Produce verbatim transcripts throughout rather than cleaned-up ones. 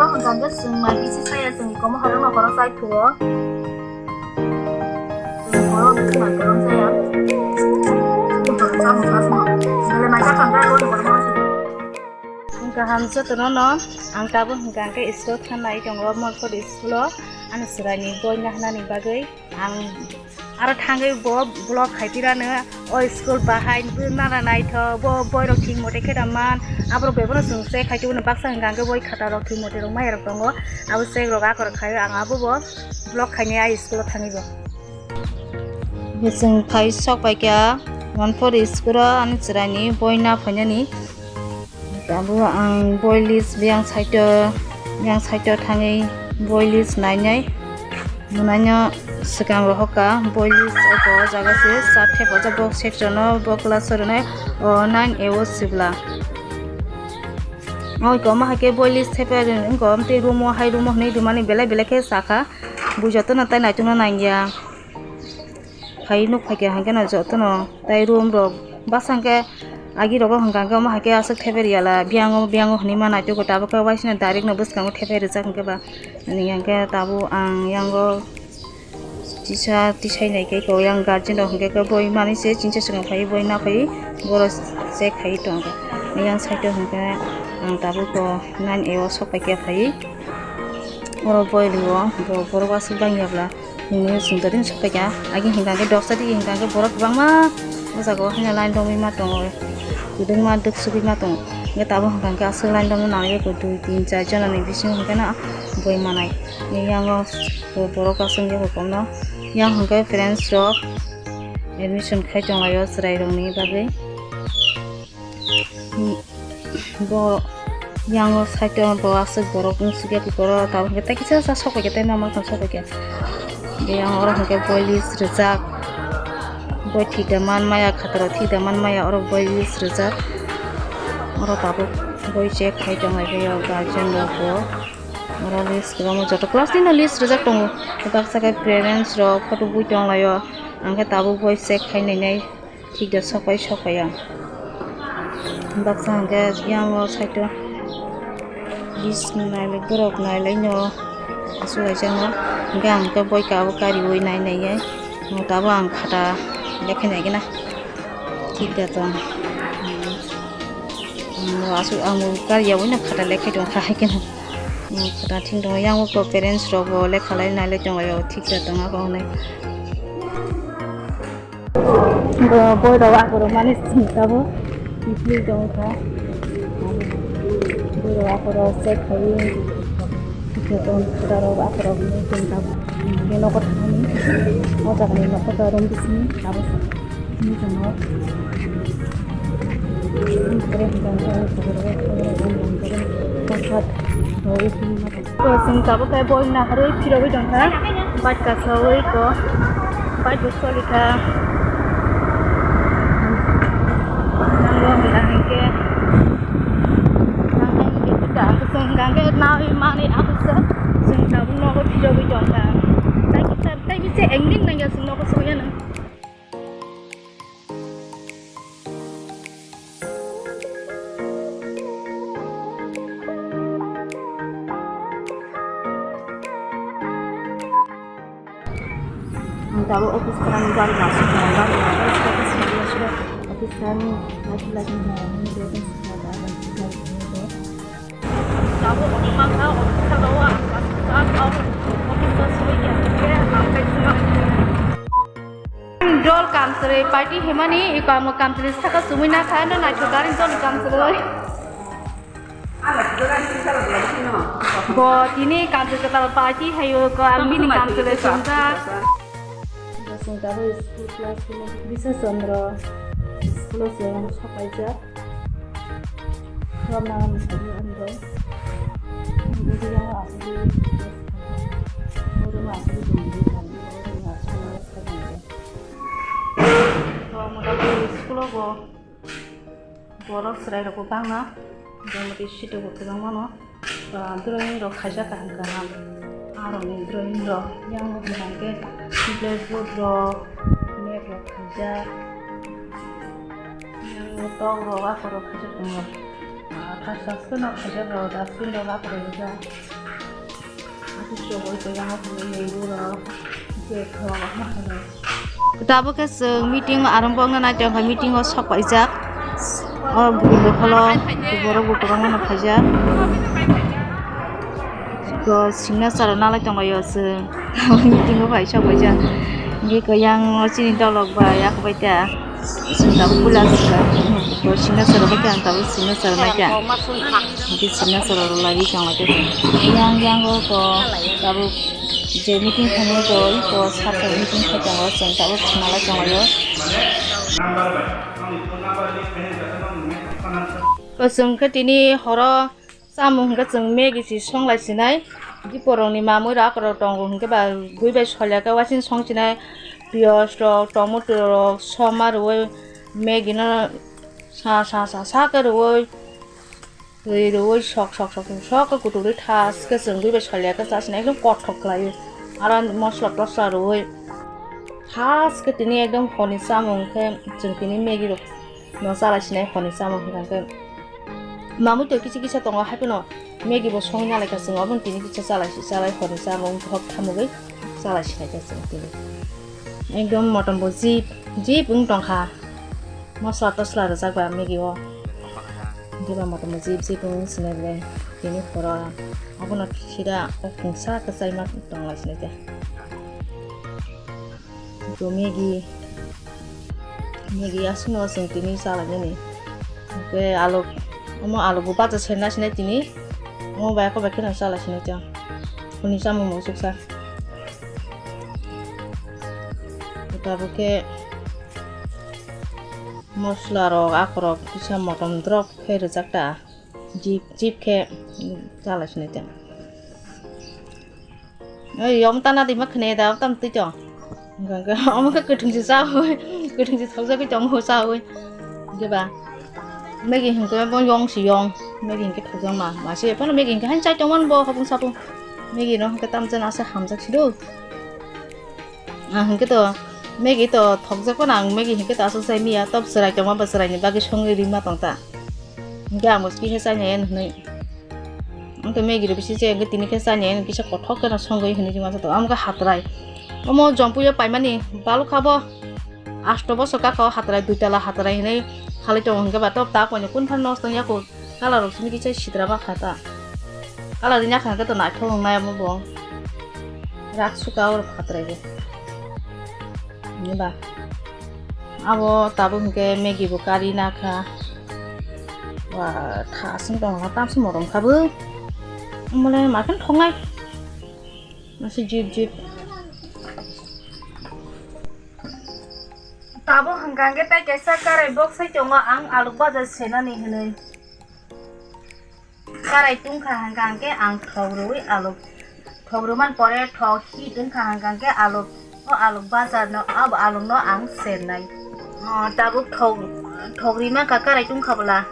Hwnkha hwnkhe chwng mai bisi saya chwng komo horo no horo chai thuo. Chwng horo bisi mai korom saya. Chwng horo chamung sasmo. Nile mai ka chang kai lo ni korom horo si. Hwnkha ham jotono no ang tabuk hwnkha hwnkhe school thanai tongo Morpho school o ani chwraini boi nahnani bagwi. Ang aro thangwi bo vlog khai pirano, o school bahai nara naithok, bo boirok thik mote khe da man, aborok bebono chwng check khai tubunw baksa hwnkha hwnkhe boi khatarok thik mote rok mairok tongo, abo check rok akorok khaio, ang abo bo vlog khainai a school o thangwi bo. Bo chwng phai sok paikha Morpho school o ani chwraini boi na phainani. Tabuk ang boi list yang side o, yang side o thangwi boi list nainai. Munaino swkang rohorkha boi list oko o jaga se chart thepajak bo section o bo class o rwnai o nine A o sibla. Oi ko ma hai khe boi list thepai rwng ko amtwi room o hai room o hwnwi rwmani belai belai khe sakha. Bui jotono tai naitukna nangya. Phai nuk phaikha hwnkhe no jotono tai room rok bwsang khe agi rogo hwnkha hwnkhe omo hai khe aswk thepai riyala biyango biyango hwnwi ma naitugo tabuk khe waisino direct no bwskango thepai rijak hwnkhe ba ani hwnkhe tabuk ang yango tisa tisai nai khe ko yang guardian rok hwnkhe khe boi manwi se chini swkang phaiwi boi naphaiwi borok check khaiwi tongo yang side o hwnkhe ang tabuk ko nine A o sok paikha phaiwi oro boi rwo bo borok aswk bangya bla. Hwnwi chwng todino sok paikha. Agi hwnkha khe doksa di hwnkha khe borok kwbangma o jaga o haino line romwi ma tongo. Kwdwngma dwk sugwi ma tongo. Hwnkhe tabuk hwnkha khe aswk line romwi nangya khe dui tin char jona ni bisingo hwnkhe no boi manai. Yango borok aswk wngya khe komno. Yang hwnkhe friends rok admission khai tonglaio chwrai rokni bagwi. Bo yango side o bo aswk borok wng sukya khe borok tabuk hwnkhe tei kisa sa sok paikha tei ma mwkhang sok paikha. Bo yang oro hwnkhe boi list rijak. Boi thik da man maya khataro thik da man maya oro boi list rijak. Oro tabuk boi check khai tonglai bo guardian rok bo. Oro list kwbangma joto class ni no list rijak tongo. Baksa khe parents rok photo bui tonglaio. Ang khe tabuk boi check khai nainai. Thik da sopai sopai ang. Baksa hwnkhe yang o side o list nailai borok nailai no aswk laijak no hwnkhe ang hwnkhe boi kabo kariui nai nai ye tabuk ang khata lekhai nai gana thik da tong. Aswk ang kariya ui no khata lekhai tong kha hai kheno khata thik tongo yang o parents rok bo lekha lai nai lai tong lai o thik da tong abo hwnwi. Bo boirok akorok mani sini tabuk twi tong kha. Boirok akorok check khai joto phutarok akorok ni tong tabuk. Hwnkhe nogo thangmani o jaga ni nokho room bising tabuk sini tongo. Chwng tabuk khe boi naharwi phirogwi tongkha, bike kasaui ko, bike bo solikha. Nango hwnka hinkhe, nango hinkhe tika, chwng hwnka hinkhe naui manui aphuru chwng tabuk nogo phirogwi tongkha. Tei kisa, tei kisa engning nangya chwng nogo sogwi ano. Ang tabuk office kwrwngni gari naisik tongo, gari naisik office kwrwngni naisik office kwrwngni naisik lagi tongo. Tabuk office mangkha, office saka o ang office o soi ya, ang kaisa. Dol kamchwlwi party himani, iko amo kamchwlwi saka sumui nakha, no naithok gari dol kamchwlwi. Bo tini kamchwlwi kwtal party hayo, ko ang bini kamchwlwi sumjak. Bo chwng tabuk school class Bisa Chandra school o chwng sapaijak. Rwmani sadi ang dol. Ang uri yang asli. Uri yang asli dong di kan. Uri yang asli dong di kan. Rwmani sadi school o bo borok chwrai rok bo bangma. Jemoti sito bo kwbangma no. Ah, drawing rok khaijak kaham kaham. Aroni drawing rok yang bo hwnkhe blackboard rok, map rok khaijak. Yang bo tok rok akhor rok khaijak tongo. Ah, khasa kheno khaijak rok dustbin rok akhor rok rijak. Tabuk khe chwng meeting o arombo wngna nai tongkha, meeting o sok paijak. O bwrwi dopholo borok bo kwbangma no phaijak. Signature rok nalai tonglaio chwng. Meeting o bai sok paijak. Hingke khe yang o chini dolok bai yak bai ta. Chwng tabuk puila signature rok bai ta, ang tabuk signature bai ta. Hingke signature rok lai ri tong lai khe chwng. Yang, yang o ko tabuk je meeting khainai ko, i ko sir bai meeting khai tongo, chwng tabuk khna lai tong laio. O chwng khe tini horo chamung hwnkhe chwng Maggi si song lai sinai. Diporokni mamui rok akorok tongo hwnkhe ba gui bai soilya khe uaising song sinai. Piyaj rok, tomato rok, soma rwui Maggi no sa, sa, sa, sa khe rwui. Twi rwui sok sok sok sok sok khe kuturwi thas khe chwng bui bai soilya khe chasina ekdom kothok khlaio. Aro mosla tosla rwui thas khe tini ekdom honi chamung khe chwng tini Maggi rok no chalai sinai honi chamung hwnkha khe. Mamui twi kisa kisa tongo haiphano Maggi bo songwi nalaikha chwng obono tini kisa chalai si chalai honi chamung hok thamugwi chalai sinai khe chwng tini. Ekdom motom bo jip jip wng tongkha. Mosla tosla rwjak ba Maggi o. Diba motom jip jip wng sinai le tini poro abono sida o kungsa kwchai ma tong lai sinai te. Bo Maggi, Maggi aswk no chwng tini chalai nani. Hwnkhe alu, omo alu bo bacha serna sinai tini. Omo bai kok bai kheno chalai sinai te. Hwnwi chamung bo chuksa. Tabuk khe mosla rok, akhorok kisa motom drop khe rwjak ta, jip jip khe chalai sinai ta. Oi, omo tana di ma khne da, tam twi tong. Hwnkhe omo khe kwthwng se chawi, kwthwng se thokjagwi tongo chawi. Hwnkhe ba Maggi hwnkhe bo yong si yong, Maggi hwnkhe thokjakma, mase phano Maggi hwnkhe hain chai tongmani bo hopung sapung. Maggi no hwnkhe tamjani asa hamjak si do. Ah, hwnkhe to Maggi to thokjak phano ang Maggi hwnkhe to aswk chai miya, tab chwrai tongma ba chwraini bagwi songwi rima tong ta. Hwnkhe ang bo kisa chai nai hwnwi. Ang to Maggi rok bisi chai, hwnkhe tini khe chai nai hwnwi kisa kothok kheno songwi hwnwi rima to. Ang khe hatrai. Omo Jompuio paimani balukha bo. Asto bosor kaka o hatrai, dui tala hatrai hwnwi khalai tongo, hwnkhe ba to ta poino kun phano nosto wngya kho. Colour rok simi kisa sitra ma kha ta. Colour wngya kha hwnkhe to naithok wngnai omo bo. Rak suka o phatrai bo. Hwnwi ba. Abo tabuk hwnkhe Maggi bo kari na kha. Wa, tha sing tong ha, tam sing motom kha bo. Omo le ma khe thongnai. Mase jip jip. Tabuk hwnkha hwnkhe tei kaisa karai boksai tongo, ang alu baja senani hwnwi. Karai tungkha hwnkha hwnkhe ang thok rwui alu, thok rwmani pore thok heat wngkha hwnkha hwnkhe alu, o alu baja no, abo alu no ang sernai. O tabuk thok, thok rima kha karai tungkha bwla.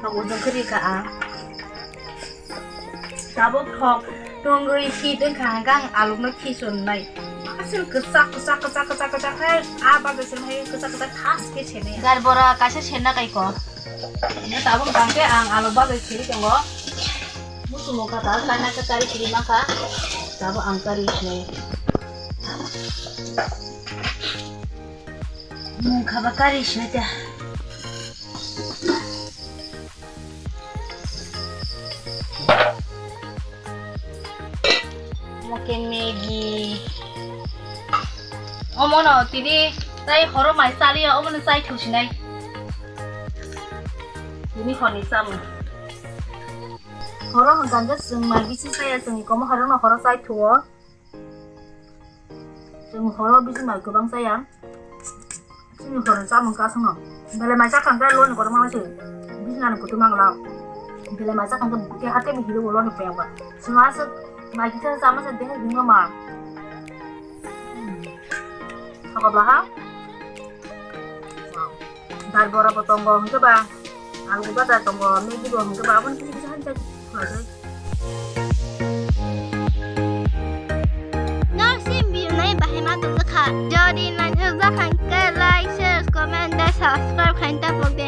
Thok ujung khe rikha ang. Tabuk thok tungwi heat wngkha hwnkhe ang alukno khichunai. Aswk kwchak, kwchak, kwchak, kwchak, kwchak khe, ah, bagwi se hai kwchak, kwchak thas khe senai. Gari bora kaisa senna kai ko. Tabuk hwnkhe ang aluk bagwi siri tongo. Musu mokha ta, kaina khe kari siri mankha. Tabuk ang kari sinai. Mungkha ba kari sinai ta. Omo khe Maggi. Omono tini tai horo mai chaliya, omono chai thusinai. Tini horni chamung. Horo hwnkha hwnkhe chwng mai bisi chaya, chwng komo horo no horo chai thuo. Chwng horo bisi mai kwbang chaya. Chini horo chamung kasongo. Belai mai chakha hwnkhe loni kotor manglai se. Bisnani kutu manglao. Belai mai chakha hwnkhe keha tei bihilo loni peyang ba. Chwng aswk mai kisa chama se deha himma ma. Sakabla ha. Dal bora bo tongo hwnkhe ba. Algu baja tongo, Maggi bo hwnkhe ba, aboni kisa kisa hanjak khlaiwi. Norok si video nai bahai ma tongjakha. Jodi naithokjak hwnkhe like, share, comment tei subscribe khaina tapok de.